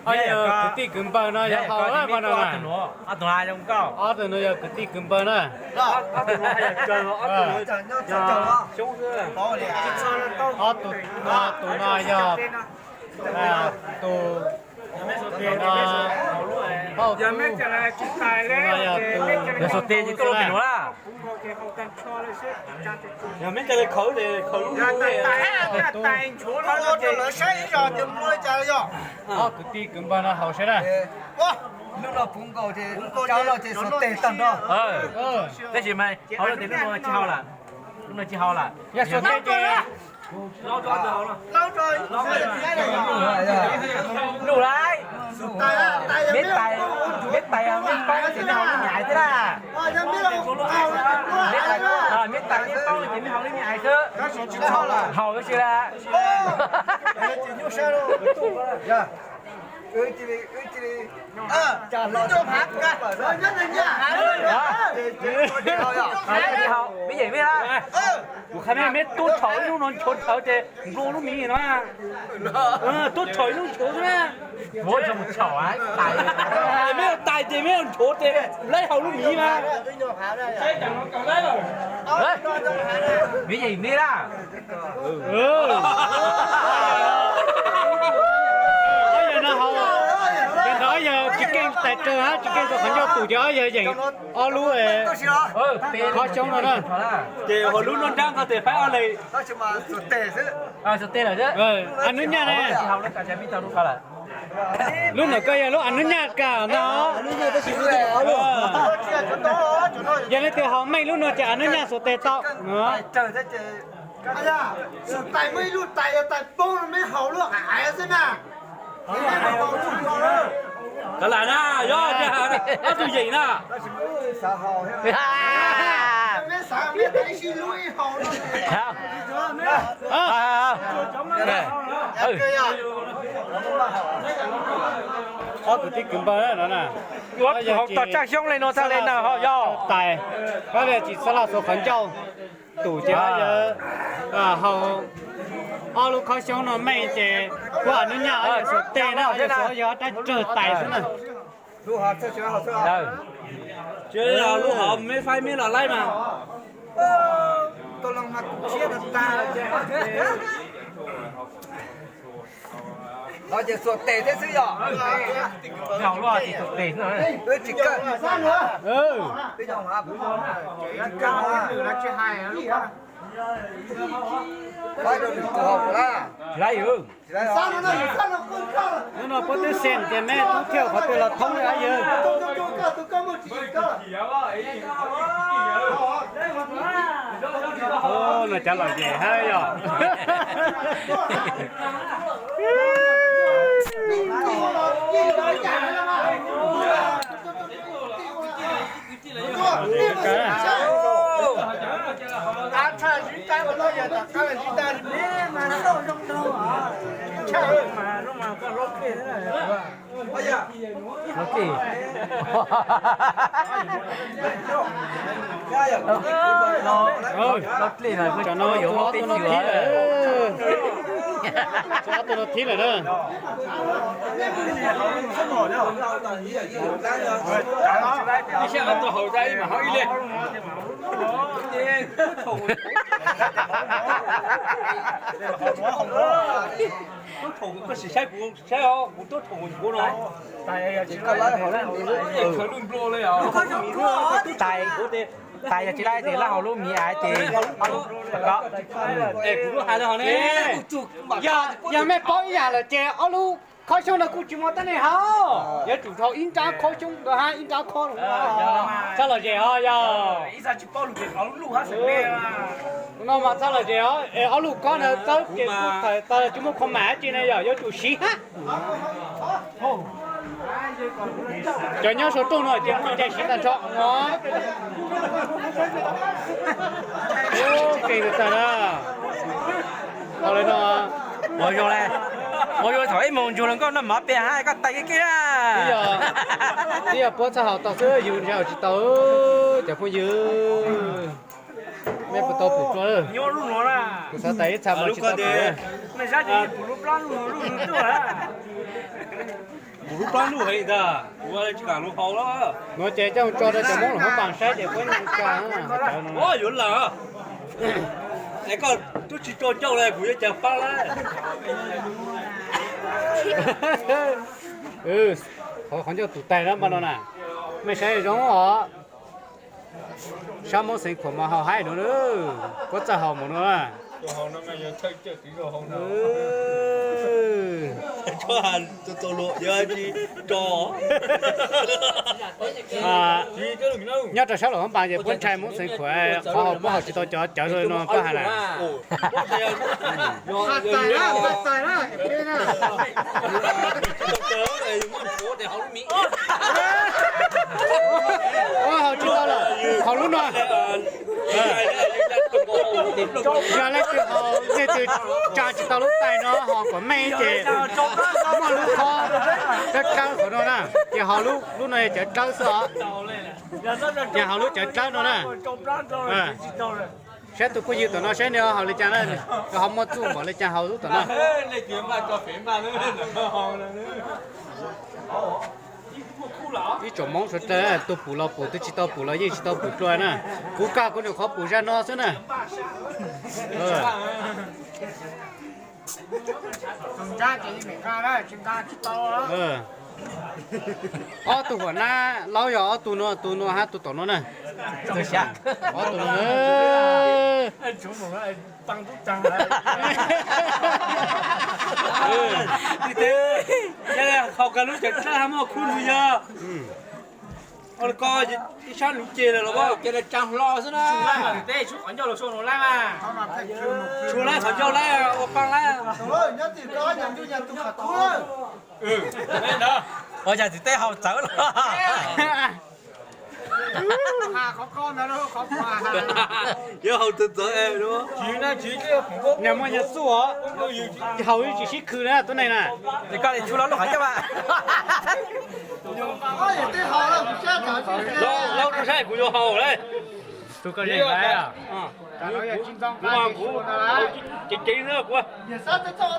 Kwv tij kwv npawg no yog haus na, ob tug no yog kwv tij kwv npawg na. Ob tug no yog tus no, Paj Tub, no yog tus, yog xuas tes ces tuaj lub pem nuav na. Yog meb ca le khawv, khawv lub, Paj Tub. Ob kwv tij kwv npawg no haus seb na. Lub no puv nkaus ces, cov no ces xuas tes tag nrho. Tab sis mas haus lub tes lub no tsis haus lawm. Lub no tsis haus lawm. Yog xuas tes ces Luj lawm, meb tais, meb tais meb poob ces meb haus lub me ais xwb na. Meb tais meb poob ces meb haus lub me ais xwb. Haus tab sis lawm. Meb yeem mej na. Kuv qha mej, meb tub tshau ib hnub no nchuav tshawv ces nplua lub miv no. Tub tshau ib hnub nchuav xwb na. Meb tais ces meb nchuav ces laib haus lub miv mas. Meb yeem mej na. Ob yawg no haus, ces ntawd ob yawg tsis keej tais rawg hab tsis keej tau qhov ncauj tus ces ob yawg yeem ob lub khob xyoob no na. Ces haus lub nruab nrab ko tes faib ob leeg. Ab nub nyaj ne. Lub ntawm ko yog lub ab nub nyaj kag no. Yog leej twg haus meej lub no ces ab nub nyaj xuas tes tau. Kav lam na, yog ob tug yeem na. Ob kwv tij kwv npawg no na, haus tom tsaj xyoob le no txhaj le na ho yog tais, koj le tsis txhob los xuas qhov ncauj. Tus ces yawg haus ob lub khob xyoob no meej ces kuj ab nub nyaj yawg xuas tes na, yawg xuas yog rab rawg tais xwb na. Tsis lub hov meb faib meb los laib mas. Los ces xuas tes thiab xwb yog. Tsis kawg. Tsis kawg. Faib rau nws tus haus puas lab? Tsis laib. Hnub no puab twb xeem tias meb tub thiaj qhov twg los thoob li ab yawg. No cov lom zem hab yog. Lub dlej no yuav muaj peb xyuas. Ob tug no thib lawm na. Ib sab ob tug haus ib mam haus ib leeg. Tub thaum koj sim saib kuv saib os, kuv tub thaum kuv no. Tais yog tsis laib tes lab haus lub miv ais ces kuv lub hais lawm ne. Yog mej paub ib yam lawm ces ob lub khob xyoob no kuj tsis muaj tab nej haus. Yuav tsum dhau ib nrab khob xyoob ntawd hab ib nrab khob no. Txhob lom zem os yog. No mas txhob lom zem os, es ob lub khob ntawd txawb ces kuj tawm tsis muaj kho mam dab tsi ne yog yuav tsum siv hab. Cov nyob saum rooj no ces muaj cai siv tag nrho no. Ub, keej tag na. Tau li no. Ua zoo le, ua zoo thaum ib moos ntsug los nkauj noj mov pem hab koj tais keej keej na. Twb yog puab txhaj haus tau xwb, yus ntshaw tsis tau. Cov phooj ywg, mej puas tau pum dlua? Kuv xav tais ib txha mas tsis tau pum. Mej zab ces pum lub plab lub lub tuaj. Pab lub heev ntag, kuv tsis kam lub hau lawm. No ces coj tso rau cov Hmoob los hauv npas saib ces puab tsa cov no. Yuav lawm. Es koj twb tsis tso ncauj li, kuv yuav cas pab lawm. Qhov ncauj tus tais na npaj no na. Mej saib zoo os. Sab Hmoob Xeev Khuam mas haus haib no, puab txawj haus mus no na. Nyob rau sab Luam Phab Npas ces puab ntshai Hmoob Xeev Khuam, qhov haus puab haus tsis tau cov cawv no puab hais na. Haus tsis tau lawm, haus lub no. Yog leej twg haus, leej twg tsa tsis tau lub tais no haus kom meej ces muaj lub khob dawb dawb qhov no na, ces haus lub no yog cawv dawb xwb os. Ces haus lub cawv dawb no na. Saib tus phooj ywg tom no saib nws haus li cas na, nws ho muaj txuj npaum li cas haus lub tom no. Ib tsoom Hmoob suav dlawg, tus pum los pum, tus tsis tau pum los yeej tsis tau pum dlua na. Kuv kaj kuv nyuam qhuav pum zaj no xwb na. Ob tug huam nab laub yog ob tug no, tus no hab tus tom no na. Ob tug no. Haus kawg lub cawv dawb hab muaj khub nws yog. Ua li ko ib sab lub ceg lawm los cia li tsa hlo xwb na. Tshua laib qhov ncauj laib ua paaj laib. Ua cas txiv teb haus txawv los. Yuav haus txawv txawv. Nyag muaj nyag txuj os. Haus tsis sib khw na tuab neeg na. Koj li tshua lub qhov ncauj a. Laub rau saib kuv yuav haus lawm. Tus koj yeej laiv. Kuv, kuv, ceev ceev xwb kuv. Tsis tau, tsis tau.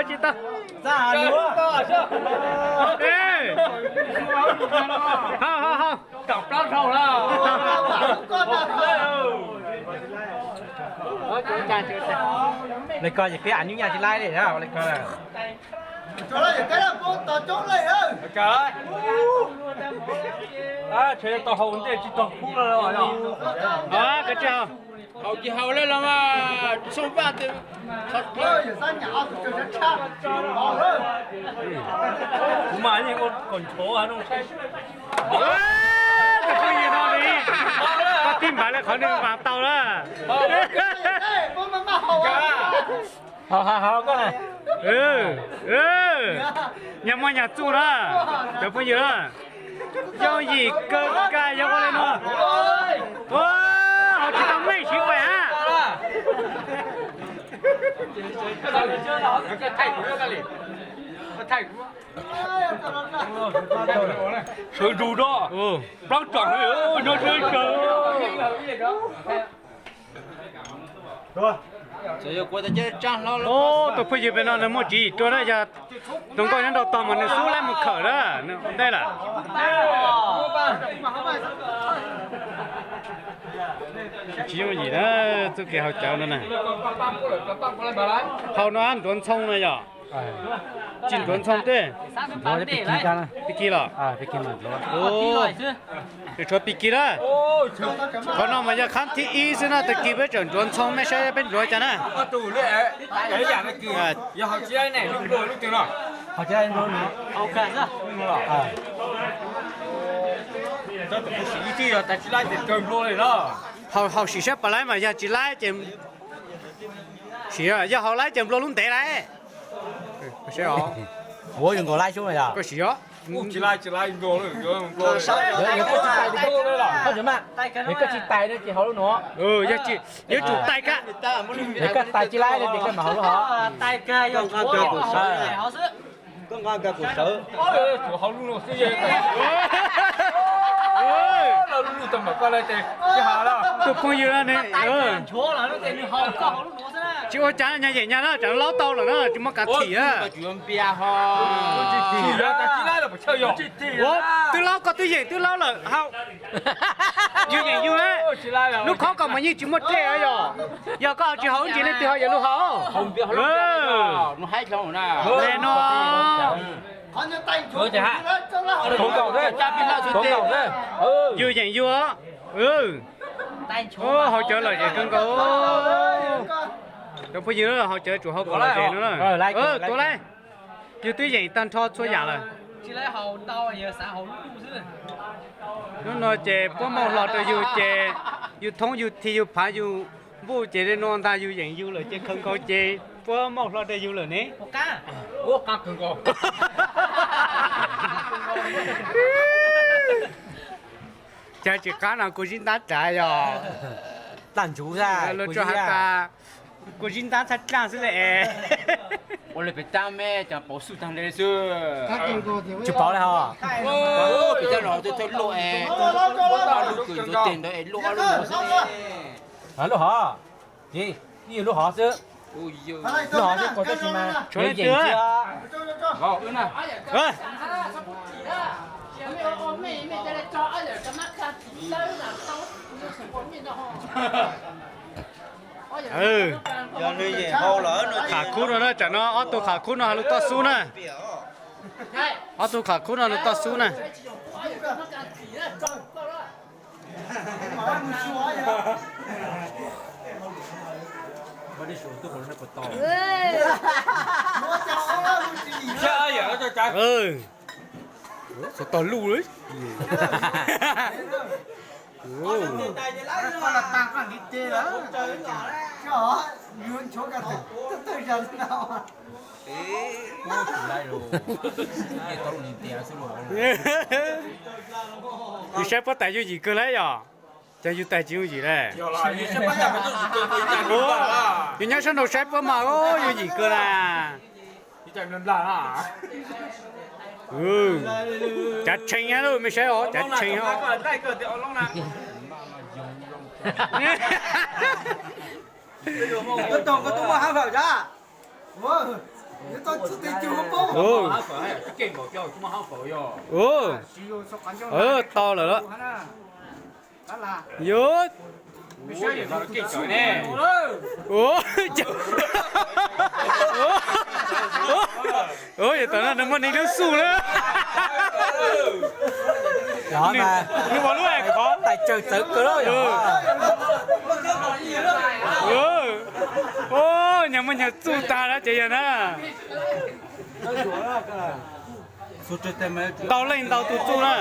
Tsis tau. Haus, haus, haus. Li ko ces peb a nyuj nyaj tsis laib li li ko. Tau haus ntej tsis tau kub los. Haus ces haus lawm los mas txhob vaj. Kuv mas yeej ua kom ntshov no saib. Tus phooj ywg no li, koj tib npav li qhov nws npav tau lawm. Haus, haus, haus koj na. Nyag muaj nyag txuj na, cov phooj ywg na. Yooj yim kawg kawg yog ua li no. Haus tsis tau meej siv pais hab. Sawv ntsug da, plaab tsom nyob sawv. Tus phooj ywg pem no nws muaj tswv yim dua na, yog tus nkauj nyob nrau tog mas nws xub laib mus khawm na, nws ua ntej lawm. Tsis yooj yim na, txuj kev haus cawv no na. Haus no nruav ntxhoo na yom? Tsis nruav ntxhoo tej. Pig kig los? Tshuav pig kig na. Qhov no mas yog khab thib ib xwb na, tag kis peb tseem nruav ntxhoo, mej saib peb nruav cas na. Haus, haus sim saib puas laib mas yog tsis laib ces, yog haus laib ces nplua lub ntev lawm. Koj sim os. Koj tsis tais ces haus lub no. Yuav tsum tais kag. Koj tais tsis laib ces koj mam haus lub hov. Tus phooj ywg ne. Tsis ua cas, nyag yeem nyag na, tsam laub tau lawm na, tsis muaj kav thim na. Ua, twb laub, koj twb yeem twb laub lawm hau. Yus yeem yus na. Lub khob koj mas yeej tsis muaj dej yom. Yog koj tsis haus ntsis leej twg ho yuav lug haus? Le no. Yus yeem yus. Haus cawv lawm ces kawg nkaus. Cov phooj ywg, haus cawv tsum haus kom lom zem no na. Tuav lawm. Yus twb yeem tag nrho txhua yam lawm. Hnub no ces puab maug hlo rau yus ces yus thoob yus thi yus phav yus npuj ces le no ntag, yus yeem yus lawm ces kawg nkaus ces puab maug hlo rau yus lawm ne. Cas tsis qab no kuv zib ntab tsav yog. Tag ntsub, kuv zib ntab txhab dlaaj xwb es. Ua le pem tab me cas pauv xub tag nrho xwb. Tsis pauv le ho. Pem tab los twb thawj luaj es, ob lub kws ntxuav tes ntawd es luaj ob lub no xwb. Luaj hov, ib yog luaj hov xwb. Luaj hov xwb, kuv twb tsis mas tshuav yeem xwb. Qham khub no na, tsam no ob tug qham khub no lug toj xub na. Ob tug qham khub no lug toj xub na. Txog tog luj li. Yus saib puab tais yooj yim kawg lawm yom. Ces yus tais tsis yooj yim le. Yus nyob sab nraud saib puab mas yooj yim kawg na. Cav tshee hab lub mej saib os, cav tshee hab. Tau lawm lawm. Yog, yog tom no nws muaj neeg lub xuj na. Nws ua lub es khov tais tsawg txawv kawg. Nyag muaj nyag txuj tag na ces yog na. Ntau leej ntau tug txuj na.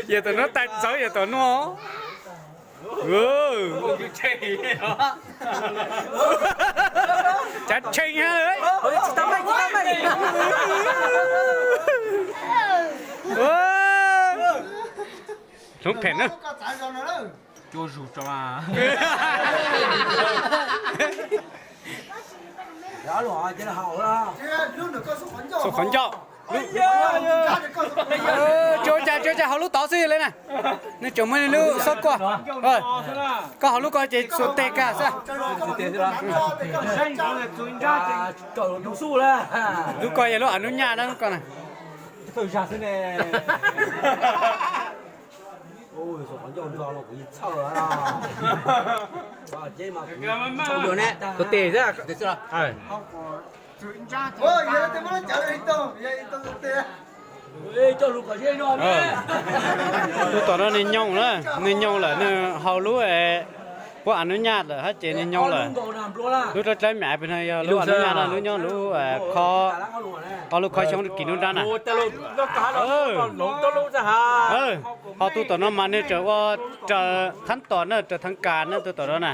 Yog tom no tais txawv yog tom no. Cav tshee hab. Hloov phem na. Xuas qhov ncauj. Tsis ua cas, tsis ua cas, haus lub tod xwb le na. Nws tseem muaj lub xob kuaj. Koj haus lub ko ces xuas tes kag xwb. Lub ko yog lub a nub nyaj na lub ko na. Xuas tes xwb. Tub tom no nws nyoog na, nws nyoog lawm nws haus lub puab a nub nyaj lawm hab ces nws nyoog lawm. Lub rab dlaib mam pem no yog lub a nub nyaj na, lub nyob lub khob, ob lub khob xyoob kis nruab nrab na. Ho tub tom no mas nws tseem ua raws thab tom na, raws thab kas na tub tom no na.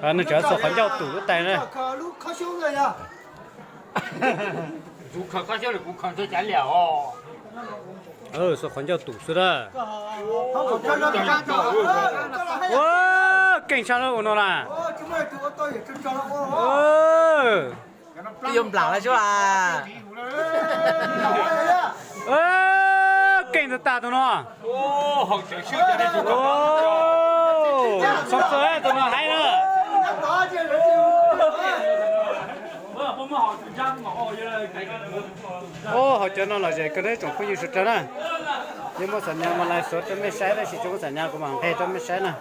Nws tseem xuas qhov ncauj tus lub tais na. Xuas qhov ncauj tus xwb na. Ua, keej tshaj lawm ua no na. Twb yuav nplam lawm xwb as. Keej tag tag tus no. Txhob txawj tus no haib na. Ua, hauv cov no lom zem kawg na tsoom phooj ywg sawv daws na. Yeej muab xam nyas mas lais xuav rau mej saib tab sis tsis muab xam nyas kuv mam nqeg rau mej saib na.